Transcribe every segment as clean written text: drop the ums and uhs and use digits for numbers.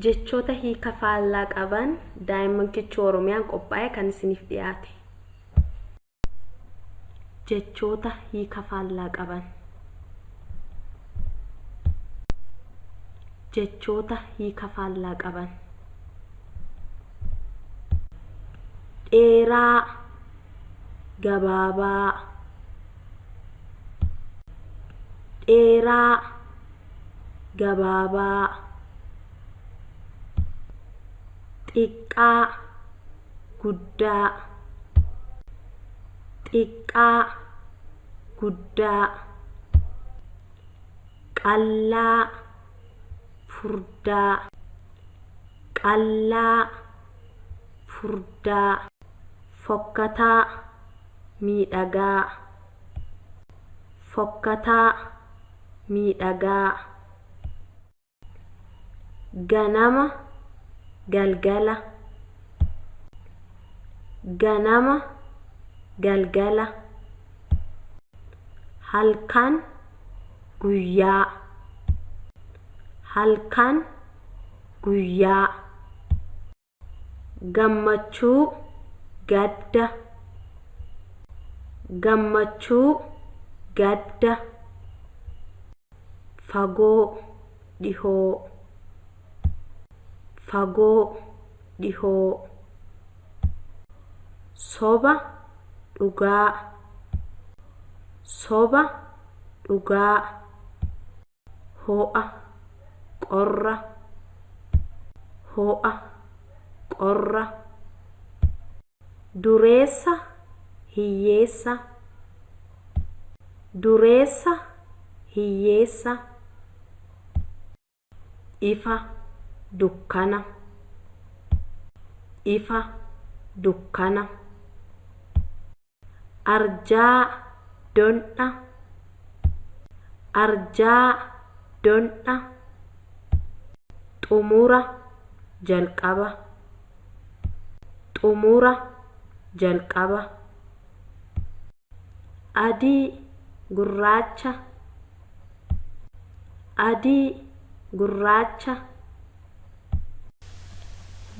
Jechoota hiika faallaa qaban Daa'imman Kichuu Oromiyaan qophaa'e kan isiniif dhiyaate. Jechoota hiika faallaa qaban. Jechoota hiika faallaa qaban. Dheeraa, gabaabaa. Dheeraa, gabaabaa. Xiqqaa, guddaa. Xiqqaa, guddaa. Qallaa, furdaa. Qallaa, furdaa. Fokkataa, miidhagaa. Fokkataa, miidhagaa. Ganama, galgala. Ganama, galgala. Halkan, guyyaa. Halkan, guyyaa. Gammachuu, gadda. Gammachuu, gadda. Fagoo, dhihoo. Fagoo, dhihoo. Soba, dhugaa. Soba, dhugaa. Ho'a, qorra. Ho'a, qorra. Dureessa, hiyyeessa. Dureessa, hiyyeessa. Ifa, dukkana. Ifa, dukkana. Arjaa, dondha. Arjaa, dondha. Xumura, jalqaba. Xumura, jalqaba. Adii, gurraacha. Adii, gurraacha.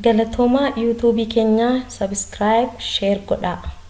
Galatoomaa YouTube keenya subscribe share godhaa.